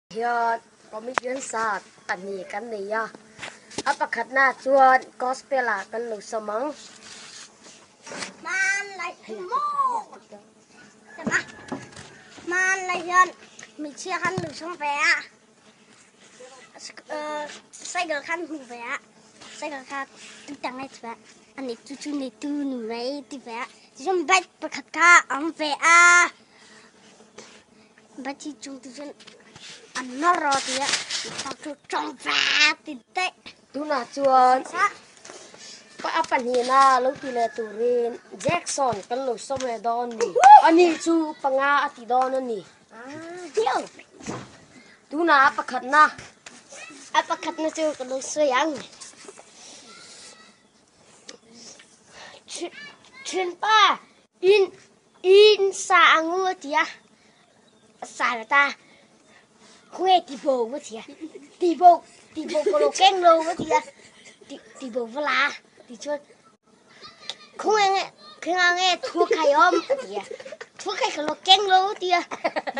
Hian comedian sa pahnih kan nei a, a pakhatna chuan gospel ah kan lo sawm ang. Hmanlai maw chama hmanlai hian hmeichhia khan lo sawm ve a, cycle khan hmu ve a, cycle kha tutang a ti ve a, a neitu chu neitu ni mai a ti ve a, tichuan bike pakhat kha a awm ve a. Bati chung tu chuan an nawr a ti a, tah chu tawng va ti daih. Tunah chuan a pahnihna lo ti leh turin Jackson kan lo sawm leh dawn a ni. Ani chu panga a ti dawn a ni. Tunah a pakhatna. A pakhatna chu ka lo sawi ang. Thinpa in In sa ang u a ti a, sa la ta khawnge tibo a ti a, tibo tibo ka lo keng lo a ti a, tibo va la a ti chuan khawnge nge khenga nge thu khai awm a ti a, thu khai ka lo keng lo a ti a,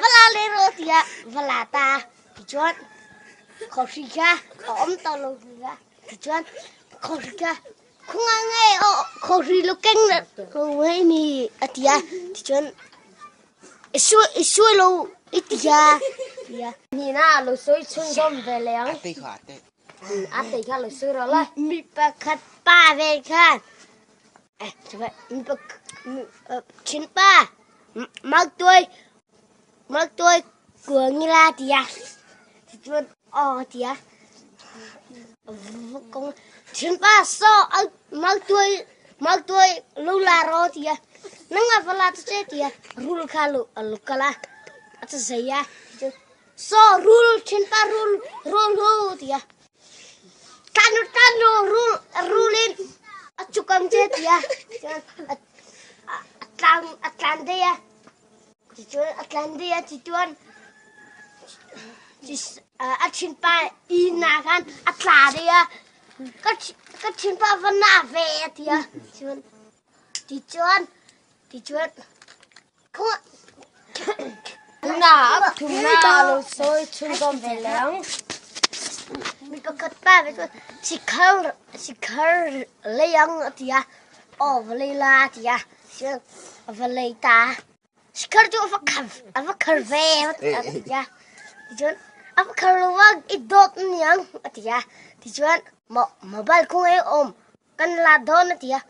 va la leh rawh a ti a, va la ta ti chuan khawhri kha a awm tawh lo a ti chuan khawhri kha Khunga nge aw khawhri lu keng lo hei mi a ti a tichuan i suai i suai lo i ti a ti a. Nina lo sawi chhunzawm ve leh ang. A tei kha lo sawi rawh la. Mi pakhat pa ve khan thin pa maktuai maktuai kuang ila ti a tichuan aw a ti a Thinpa saw mautuai mautuai lo la rawh a ti a, nangmah va la ta che ti a, rul kha a lo kal a, a ca zei a, saw rul thinpa rul rawl hu a ti a, tlan u tlan u rul rul in a cuk ang che a ti a, a tlan a tlan daih a. Ticun a tlan dih a ticun a ṭhinpa inn ah khan a tla dih a ka ṭhinpa va na ve a ti a. Cun ticun ticun Na a thumnak a lo sawi chhunzawm ve leng. Mi pakhat pa ve cu sikhar sikhar leiang a ti a. Aw vawlei la a ti a. A va lei ta. Sikhar cu a va khar a va khar ve a ti a. Ticun a va khar lo ah i dawt niang a ti a. Ticun mobile kung ei um kan la dawn a ti a.